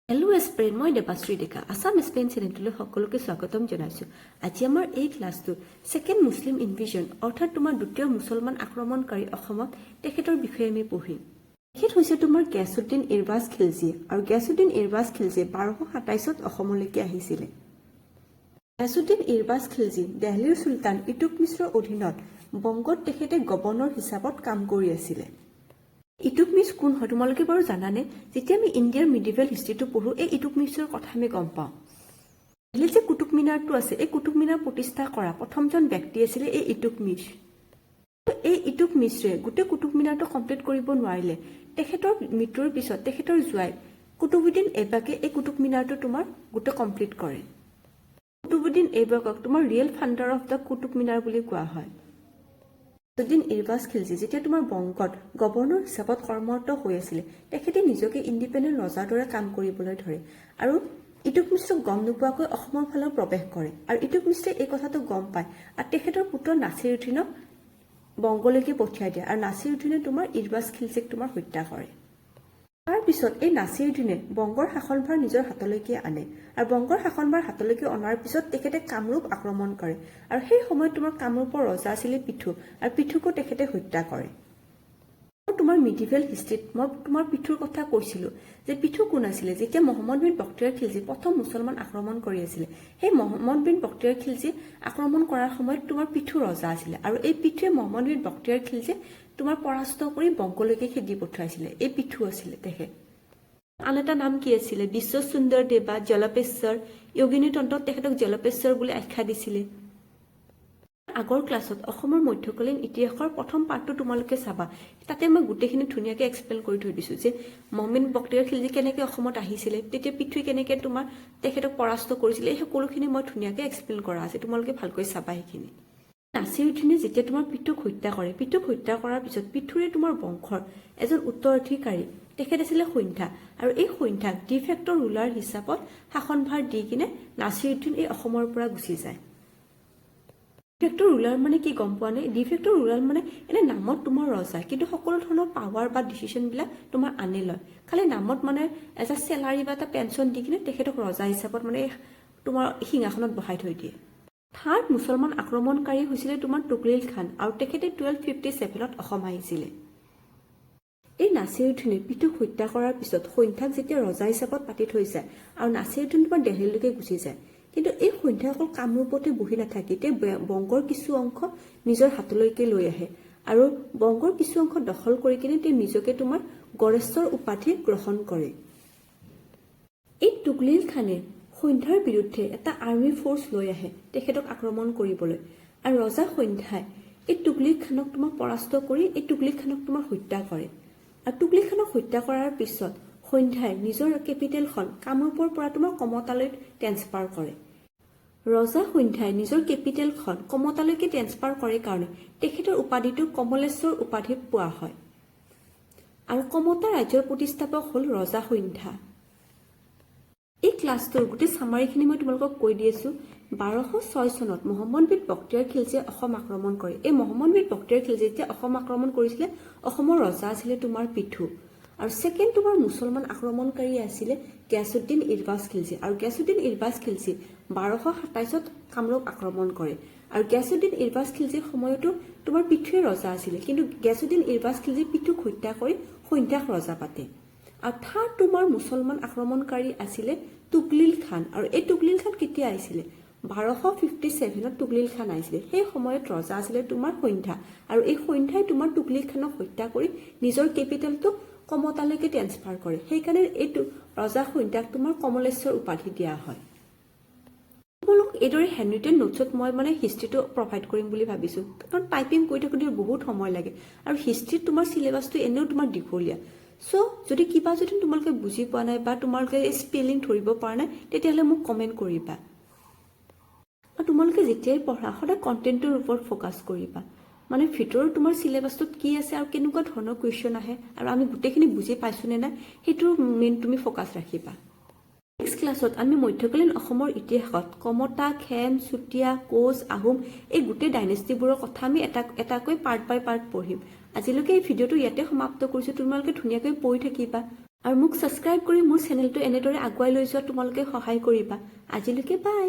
Hello' এছপিৰেণ্ট, মই দেৱাশ্ৰী ডেকা, আছাম এছপিৰেণ্ট চেনেলটোলৈ সকলোকে স্বাগতম জনাইছোঁ। আজি আমাৰ এই ক্লাছটো ছেকেণ্ড মুছলিম ইনভেজন, অৰ্থাৎ তোমাৰ দ্বিতীয় মুছলমান আক্ৰমণকাৰী অসমত, তেখেতৰ বিষয়ে আমি পঢ়িম। তেখেত হৈছে তোমাৰ গিয়াছুদ্দিন ইৰবাজ খিলজী আৰু গিয়াছুদ্দিন ইৰবাজ খিলজী 1227ত অসমলৈকে আহিছিলে। গিয়াছুদ্দিন ইৰবাজ খিলজী দেহলীৰ চুলতান ইলতুৎমিছৰ অধীনত বংগত তেখেতে গৱৰ্ণৰ হিচাপত কাম কৰি আছিলে। ইলতুৎমিছ কোন হয়, তোমালোকে বাৰু জানানে? যেতিয়া আমি ইণ্ডিয়াৰ মিডিভেল হিষ্ট্ৰীটো পঢ়োঁ, এই ইলতুৎমিছৰ কথা আমি গম পাওঁ। দিল্লীত যে কুটুব মিনাৰটো আছে, এই কুটুব মিনাৰ প্ৰতিষ্ঠা কৰা প্ৰথমজন ব্যক্তি আছিলে এই ইলতুৎমিছ। এই ইলতুৎমিছে গোটেই কুটুব মিনাৰটো কমপ্লিট কৰিব নোৱাৰিলে। তেখেতৰ মৃত্যুৰ পিছত তেখেতৰ জোৱাই কুতুবুদ্দিন ঐবকে এই কুটুব মিনাৰটো তোমাৰ গোটেই কমপ্লিট কৰে। কুতুবুদ্দিন ঐবকক তোমাৰ real founder of the Qutub Minar বুলি কোৱা হয়। গিয়াছুদ্দিন ইৰবাজ খিলজী যেতিয়া তোমাৰ বংগত গৱৰ্ণৰ হিচাপত কৰ্মৰত হৈ আছিলে, তেখেতে নিজকে ইণ্ডিপেণ্ডেণ্ট ৰজাৰ দৰে কাম কৰিবলৈ ধৰে আৰু ইলতুৎমিছক গম নোপোৱাকৈ অসমৰ ফালেও প্ৰৱেশ কৰে আৰু ইলতুৎমিছে এই কথাটো গম পায় আৰু তেখেতৰ পুত্ৰ নাছিৰুদ্দিনক বংগলৈকে পঠিয়াই দিয়ে আৰু নাছিৰুদ্দিনে তোমাৰ ইৰবাজ খিলজীক তোমাৰ হত্যা কৰে। তাৰপিছত এই নাছিৰুদ্দিনে বংগৰ শাসনভাৰ নিজৰ হাতলৈকে আনে আৰু বংগৰ শাসনভাৰ হাতলৈকে অনাৰ পিছত তেখেতে কামৰূপ আক্ৰমণ কৰে আৰু সেই সময়ত তোমাৰ কামৰূপৰ ৰজা আছিলে পৃথু আৰু পৃথুকো তেখেতে হত্যা কৰে। তোমাৰ মিডিভেল হিষ্ট্ৰীত মই তোমাৰ পৃথুৰ কথা কৈছিলো যে পৃথু কোন আছিলে। যেতিয়া মহম্মদ বিন বক্তিয়াৰ খিলজী প্ৰথম মুছলমান আক্ৰমণ কৰি আছিলে, সেই মহম্মদ বিন বক্তিয়াৰ খিলজী আক্ৰমণ কৰাৰ সময়ত তোমাৰ পৃথু ৰজা আছিলে আৰু এই পৃথুৱে মহম্মদ বিন বক্তিয়াৰ খিলজী তোমাৰ পৰাস্ত কৰি বংগলৈকে খেদি পঠাইছিলে। এই পৃথু আছিলে তেখেত। আন এটা নাম কি আছিলে? বিশ্ব সুন্দৰ দেৱা, জলপেশ্বৰ। য়োগিনী তন্ত্ৰত তেখেতক জলপেশ্বৰ বুলি আখ্যা দিছিলে। আগৰ ক্লাছত অসমৰ মধ্যকালীন ইতিহাসৰ প্ৰথম পাৰ্টটো তোমালোকে চাবা। তাতে মই গোটেইখিনি ধুনীয়াকৈ এক্সপ্লেইন কৰি থৈ দিছোঁ যে মহম্মদ বক্তিয়াৰ খিলজী কেনেকৈ অসমত আহিছিলে, তেতিয়া পৃথুৱে কেনেকৈ তোমাৰ তেখেতক পৰাস্ত কৰিছিলে, এই সকলোখিনি মই ধুনীয়াকৈ এক্সপ্লেইন কৰা আছে। তোমালোকে ভালকৈ চাবা সেইখিনি। নাছিৰুদ্দিনে যেতিয়া তোমাৰ পৃথুক হত্যা কৰে, পৃথুক হত্যা কৰাৰ পিছত পৃথুৰে তোমাৰ বংশৰ এজন উত্তৰাধিকাৰী তেখেত আছিলে সন্ধ্যা আৰু এই সন্ধ্যাক ডি ফেক্ট' ৰুলাৰ হিচাপত শাসনভাৰ দি কিনে নাছিৰুদ্দিন এই অসমৰ পৰা গুচি যায়। ডিফেক্ট' ৰুলাৰ মানে কি গম পোৱা নাই? ডিফেক্ট' ৰুলাৰ মানে এনে নামত তোমাৰ ৰজা, কিন্তু সকলো ধৰণৰ পাৱাৰ বা ডিচিশ্যনবিলাক তোমাৰ আনে লয়। খালি নামত মানে এটা চেলাৰী বা এটা পেঞ্চন দি কিনে তেখেতক ৰজা হিচাপত মানে তোমাৰ সিংহাসনত বহাই থৈ দিয়ে। থাৰ্ড মুছলমান আক্ৰমণকাৰী হৈছিলে তোমাৰ তুগলিল খান আৰু তেখেতে 1257ত অসম আহিছিলে। এই নাছিৰুদ্দিনে পৃথুক হত্যা কৰাৰ পিছত সন্ধ্যাক যেতিয়া ৰজা হিচাপত পাতি থৈ যায় আৰু নাছিৰুদ্দিন তোমাৰ দেলহিলৈকে গুচি যায়। কিন্তু এই সন্ধ্যা অকল কামৰূপতে বহি নাথাকি তেওঁ বংগৰ কিছু অংশ নিজৰ হাতলৈকে লৈ আহে আৰু বংগৰ কিছু অংশ দখল কৰি কিনে তেওঁ নিজকে তোমাৰ গড়েশ্বৰ উপাধি গ্ৰহণ কৰে। এই তুগলিল খানে সন্ধ্যাৰ বিৰুদ্ধে এটা আৰ্মি ফ'ৰ্চ লৈ আহে তেখেতক আক্ৰমণ কৰিবলৈ আৰু ৰজা সন্ধ্যাই এই তুগলিল খানক তোমাৰ পৰাস্ত কৰি এই তুগলিল খানক তোমাৰ হত্যা কৰে। আৰু তুগলিল খানক হত্যা কৰাৰ পিছত সন্ধ্যাই নিজৰ কেপিটেলখন কামৰূপৰ পৰা তোমাৰ কমতালৈ ট্ৰেন্সফাৰ কৰে। ৰজা সন্ধ্যাই নিজৰ কেপিটেলখন কমতালৈকে ট্ৰেন্সফাৰ কৰে কাৰণে তেখেতৰ উপাধিটো কমলেশ্বৰ উপাধি পোৱা হয় আৰু কমতা ৰাজ্যৰ প্ৰতিষ্ঠাপক হ'ল ৰজা সন্ধ্যা। এই ক্লাছটোৰ গোটেই চামাৰীখিনি মই তোমালোকক কৈ দি আছো। 1206 চনত মহম্মদ বিন বক্তিয়াৰ খিলজীয়ে অসম আক্ৰমণ কৰে। এই মহম্মদ বিন বক্তিয়াৰ খিলজীয়ে যেতিয়া অসম আক্ৰমণ কৰিছিলে, অসমৰ ৰজা আছিলে তোমাৰ পৃথু। আৰু ছেকেণ্ড তোমাৰ মুছলমান আক্ৰমণকাৰী আছিলে গিয়াছুদ্দিন ইৰবাজ খিলজী আৰু গিয়াছুদ্দিন ইৰবাজ খিলজী 1227ত কামৰূপ আক্ৰমণ কৰে। আৰু গিয়াছুদ্দিন ইৰবাজ খিলজীৰ সময়তো তোমাৰ পৃথুৱে ৰজা আছিলে, কিন্তু গিয়াছুদ্দিন ইৰবাজ খিলজী পৃথুক হত্যা কৰি সন্ধ্যাক ৰজা পাতে। আৰু থাৰ্ড তোমাৰ মুছলমান আক্ৰমণকাৰী আছিলে তুগলিল খান। আৰু এই তুগলিল খান কেতিয়া আহিছিলে? 1257ত তুগলিল খান আহিছিলে। সেই সময়ত ৰজা আছিলে তোমাৰ সন্ধ্যা আৰু এই সন্ধ্যাই তোমাৰ তুগলিল খানক হত্যা কৰি নিজৰ কেপিটেলটো কমতালৈকে ট্ৰেন্সফাৰ কৰে। সেইকাৰণে এইটো ৰজা সন্ধ্যাক তোমাৰ কমলেশ্বৰ উপাধি দিয়া হয়। তোমালোক এইদৰে হেণ্ড ৰিটেন নোটছত মই মানে হিষ্ট্ৰীটো প্ৰভাইড কৰিম বুলি ভাবিছোঁ, কাৰণ টাইপিং কৰি থাকোঁতে বহুত সময় লাগে আৰু হিষ্ট্ৰীত তোমাৰ চিলেবাছটো এনেও তোমাৰ দীঘলীয়া। চ' যদি কিবা যদি তোমালোকে বুজি পোৱা নাই বা তোমালোকে স্পেলিং ধৰিব পৰা নাই, তেতিয়াহ'লে মোক কমেণ্ট কৰিবা। আৰু তোমালোকে যেতিয়াই পঢ়া, সদায় কণ্টেণ্টটোৰ ওপৰত ফ'কাছ কৰিবা, মানে ভিতৰত তোমাৰ চিলেবাছটোত কি আছে আৰু কেনেকুৱা ধৰণৰ কুৱেশ্যন আহে আৰু আমি গোটেইখিনি বুজি পাইছোঁনে নাই, সেইটো মেইন তুমি ফ'কাছ ৰাখিবা। নেক্সট ক্লাছত আমি মধ্যকালীন অসমৰ ইতিহাসত কমতা, খেম, চুতীয়া, কোচ, আহোম এই গোটেই ডাইনেষ্টিবোৰৰ কথা আমি এটা এটাকৈ পাৰ্ট বাই পাৰ্ট পঢ়িম। আজিলৈকে এই ভিডিঅ'টো ইয়াতে সমাপ্ত কৰিছোঁ। তোমালোকে ধুনীয়াকৈ পঢ়ি থাকিবা। আৰু মোক ছাবস্ক্ৰাইব কৰি মোৰ চেনেলটো এনেদৰে আগুৱাই লৈ যোৱাত তোমালোকে সহায় কৰিবা। আজিলৈকে বাই।